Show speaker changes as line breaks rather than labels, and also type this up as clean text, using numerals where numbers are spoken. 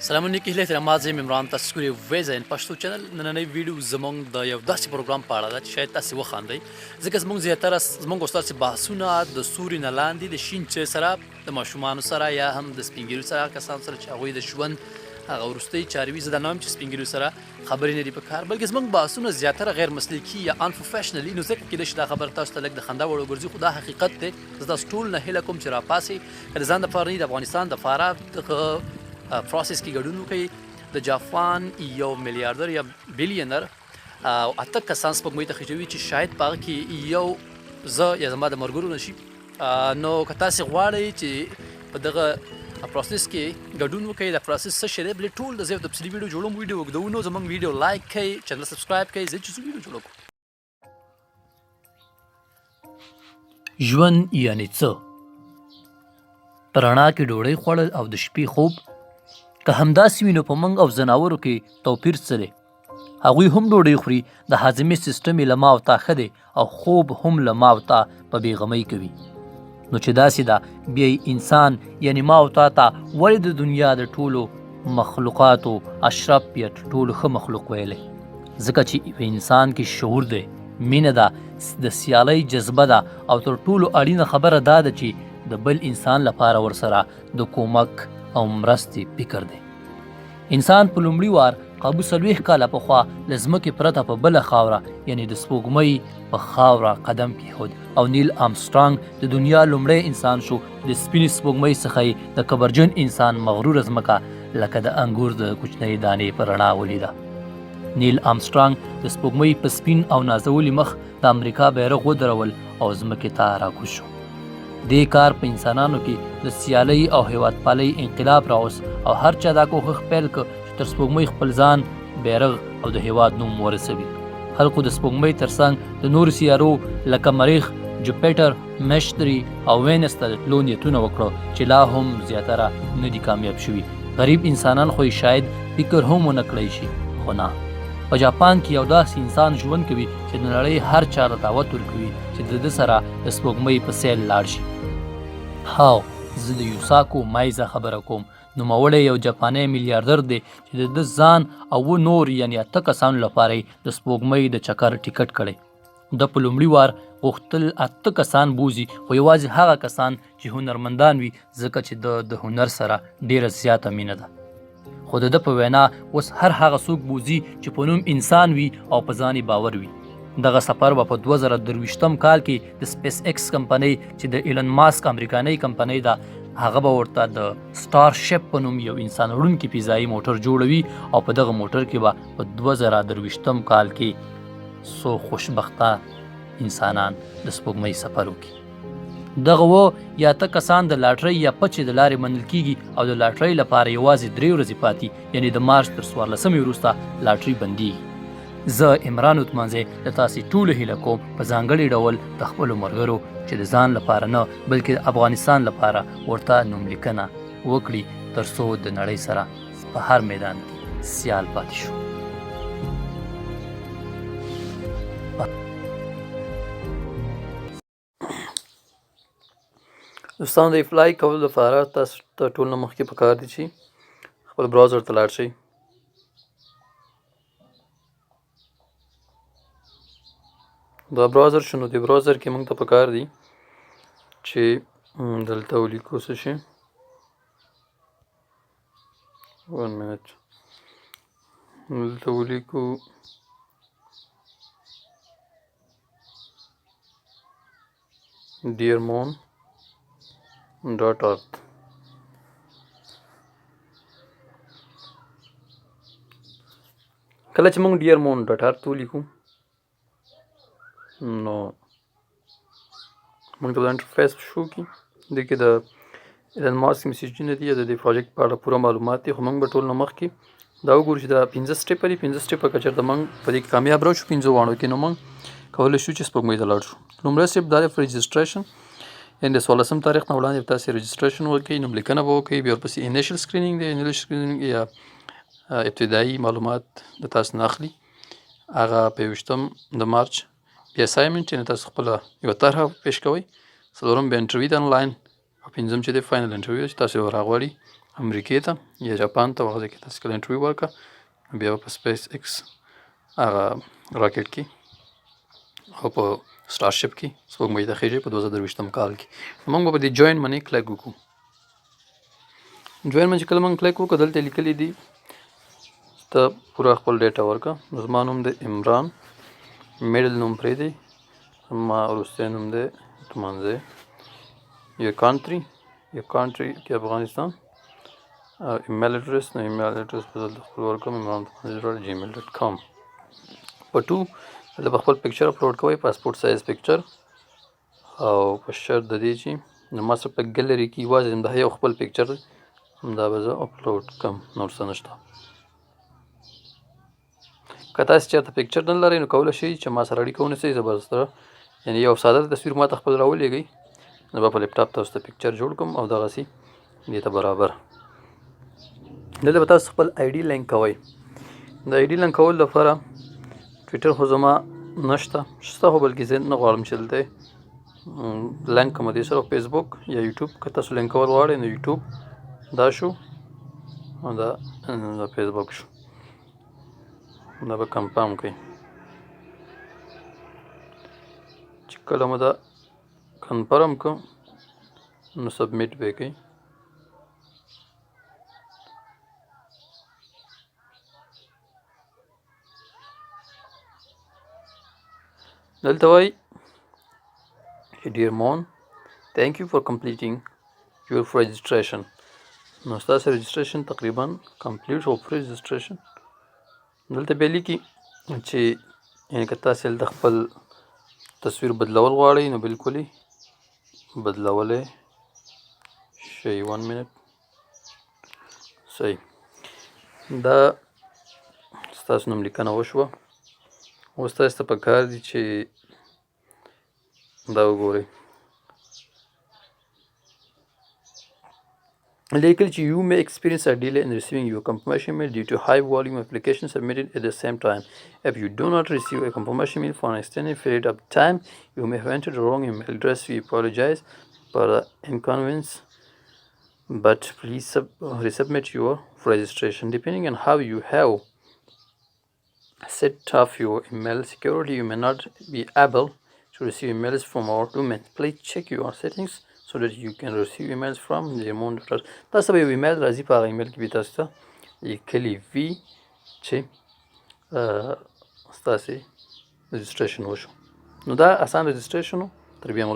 سلامونه نیکی هیله احترامات، زه یم عمران، تاسو ګورئ ویزا ان پښتو چینل. نننۍ ویډیو زمونږ د یو داسې پروګرام په اړه ده چې شاید تاسو وخاندئ، ځکه زمونږ زیاتره زمونږ او ستاسو بحثونه د سوري نه لاندې د شین چای سره، د ماشومانو سره یا هم د سپینږیرو سره، هغه کسان سره چې هغوی د ژوند هغه وروستۍ چارې وي. زه دا نه وایم چې سپینږیرو سره خبرې نه دي په کار، بلکې زمونږ بحثونه زیاتره غیر مسلکي یا unprofessional، نو ځکه کېدای شي دا خبره تاسو ته لږ د خندا وړ وګرځي، خو دا حقیقت دی. زه تاسو ټول نه هیله کوم چې راپاسئ، که د ځان دپاره نه، د افغانستان دپاره دغه process کې ګډون وکړئ. د جاپان یو میلیاردر یا billionaire او اته کسان سپوږمۍ ته خېژوي چې شاید په هغه کې یو زه یا زما د ملګرو نه شي. نو که تاسو غواړئ چې په دغه process کې ګډون وکړئ، دا process څه شی دی، بلې ټول د زه یو تفصیلي ویډیو جوړوم، ویډیو اوږدوو، نو زمونږ ویډیو like کړئ، channel subscribe کړئ، زه چې څه ویډیو جوړه کوم. ژوند یعنی څه؟ په رڼا کې ډوډۍ خوړل او د شپې خوب؟ که همداسې وي نو په موږ او ځناورو کې توپیر څه دی؟ هغوی هم ډوډۍ خوري، د هاضمې سیستم یې له ما او تا ښه دی او خوب هم له ما او تا په بېغمۍ کوي. نو چې داسې ده، بیا یې انسان یعنی ما او تا ته ولې د دنیا د ټولو مخلوقاتو اشرف یا ټولو ښه مخلوق ویلی؟ ځکه چې په انسان کې شعور دی، مینه ده، د سیالۍ جذبه ده او تر ټولو اړینه خبره دا ده چې د بل انسان لپاره ورسره د کومک او مرستې فکر دی. انسان په لومړي وار قابو 40 کاله پخوا له ځمکې پرته په بله خاوره یعنی د سپوږمۍ په خاوره قدم کېښود او نیل آمسټرانګ د دنیا لومړی انسان شو چې د سپینې سپوږمۍ څخه یې د کبرجن انسان مغروره ځمکه لکه د انګور د کوچنۍ دانې په رڼا ولیده. نیل آمسټرانګ د سپوږمۍ په سپین او نازولي مخ د امریکا بیرغ ودرول او ځمکې ته راکوز شو. دې کار په انسانانو کې د سیالۍ او هیوادپالۍ انقلاب راوست او هر چا دا کوښښ پیل کړ چې تر سپوږمۍ خپل ځان، بیرغ او د هیواد نوم ورسوي. خلکو د سپوږمۍ ترڅنګ د نورو سیارو لکه مریخ، جوپیټر، مشتري او وینس ته د تلو نیتونه وکړو چې لا هم زیاتره نه دي کامیاب شوي. غریب انسانان خو یې شاید فکر هم ونه کړای شي، خو نه، په جاپان کې یو داسې انسان ژوند کوي چې د نړۍ هر چا ته دعوت ورکوي چې د ده سره د سپوږمۍ په سیل لاړ شي. هاو، زه د یوساکو مایزا خبره کوم. نوموړی یو جاپانی میلیاردر دی چې د ده ځان او اووه نور یعنی اته کسانو لپاره یې د سپوږمۍ د چکر ټیکټ کړی. ده په لومړي وار غوښتل اته کسان بوځي، خو یوازې هغه کسان چې هنرمندان وي، ځکه چې ده د هنر سره ډېره زیاته مینه ده. خو د ده په وینا اوس هر هغه څوک بوځي چې په نوم انسان وي او په ځان یې باور وي. دغه سفر به په 2023 کال کې د سپیس ایکس کمپنۍ چې د ایلن ماسک امریکانۍ کمپنۍ ده، هغه به ورته د سټار شپ په نوم یو انسان وړونکي فضایي موټر جوړوي او په دغه موټر کې به په 2023 کال کې څو خوشبخته انسانان د سپوږمۍ سفر وکړي. دغه و یا اته کسان د لاټرۍ یا پچې د لارې منل کیږي او د لاټرۍ لپاره یوازې 3 ورځې پاتې، یعنی د مارچ تر 14مې وروسته لاټري بندیږي. زه عمران عثمانزی له تاسې ټولو هیله کوم، په ځانګړي ډول د خپلو ملګرو، چې د ځان لپاره نه بلکې د افغانستان لپاره ورته نوملیکنه وکړي تر څو د نړۍ سره په هر میدان کې سیال پاتې شو.
دوستانو، د apply کولو لپاره تاسو ته ټول نه مخکې پکار دي چې خپل browser ته لاړ شئ. دا browser شنو، د browser کې موږ ته پکار دي چې دلته ولیکو څه شي. 1 minute، دلته ولیکو dearmoon.earth. کله چې موږ dearmoon.earth ولیکو نو موږ ته به interface شو کړي. دې کې د ایلن ماسک مسیجونه دي، د دې project په اړه پوره معلومات دي. خو موږ به ټول نه مخکې دا وګورو چې دا 5 step دي. 5 step که چېرته موږ په دې کې کامیاب راشو پنځو واڼو کې، نو موږ کولی شو چې سپوږمۍ ته لاړ شو. لومړی step دا دی registration، یعنې د 14 تاریخ نه وړاندې به تاسې registration وکړئ، نوملیکنه به وکړئ. بیا ورپسې initial screening دی. initial screening یا ابتدایي معلومات د تاسو نه اخلي، هغه په 21 د مارچ. بیا assignment، یعنې تاسو خپله یوه طرحه پیش کوئ. څلورم بیا interview ده انلاین، او پنځم چې دی final interview چې تاسو یې راغواړي امریکې ته یا جاپان ته، هغه ځای کې تاسو کله انټرویو ورکړه، بیا به په سپیس ایکس هغه راکټ کې او په سټارشپ کې سپوږمۍ ته خېژئ په 2023 کال کې. موږ به په دې join باندې کلیک وکړو. join باندې چې کله موږ کلیک وکړو، دلته لیکلي دي ته پوره خپل data ورکړه. نو زما نوم دی عمران، middle نوم پرېږدئ، زما وروستی نوم دی اتمانزی. Your country، your country کې افغانستان. Email address، نو email address به دلته خپل ورکړم، imran@gmail.com. په to دلته به خپل picture upload کوئ، passport size picture، او په شرط د دې چې نو ما سره په ګیلري کې یوازې همدا یو خپل picture دی، همدا به زه اپلوډ کړم، نور څه نشته. که تاسې چېرته picture نه لرئ، نو کولی شئ چې ما سره اړیکه ونیسئ. زه به سره یعنې یو ساده تصویر ما ته خپل راولېږئ، زه به په لپټاپ تاسو ته picture جوړ کړم او دغسې دې ته برابر. دلته به تاسو خپل ID link کوئ. د ID link کولو لپاره ټویټر خو زما نشته، شته خو بلکې زه نه غواړم چې دلته لینک کوم دې سره. فیسبوک یا یوټیوب که تاسو لینک کول غواړئ، نو یوټیوب دا شو او دا فیسبوک شو، دا به confirm کړئ. چې کله مو دا confirm کړ، نو submit به یې کړئ. دلته وایي چې dear Mon, thank you for completing your registration. نو ستاسو registration تقریبا complete شو، free registration. دلته بیا لیکي چې یعنې که تاسې دلته خپل تصویر بدلول غواړئ، نو بالکل یې بدلولی شئ. 1 minute. صحیح، دا ستاسو نوم لیکنه وشوه. اوس تاسو ته پکار دي چې دا وګورئ. لیکل چې you may experience a delay in receiving your confirmation mail due to high volume application submitted at the same time. If you do not receive a confirmation mail for an extended period of time, you may have entered the wrong email address. We apologize for the inconvenience, but please resubmit your registration. Depending on how you have set up your email security, you may not be able to receive emails from our domain. Please check your settings so that you can receive emails from the تاسو به یو ایمیل راځي، په هغه ایمیل کې به تاسو ته لیکلي وي چې ستاسې registration وشو. نو دا اسان registration و. تر بیا مو.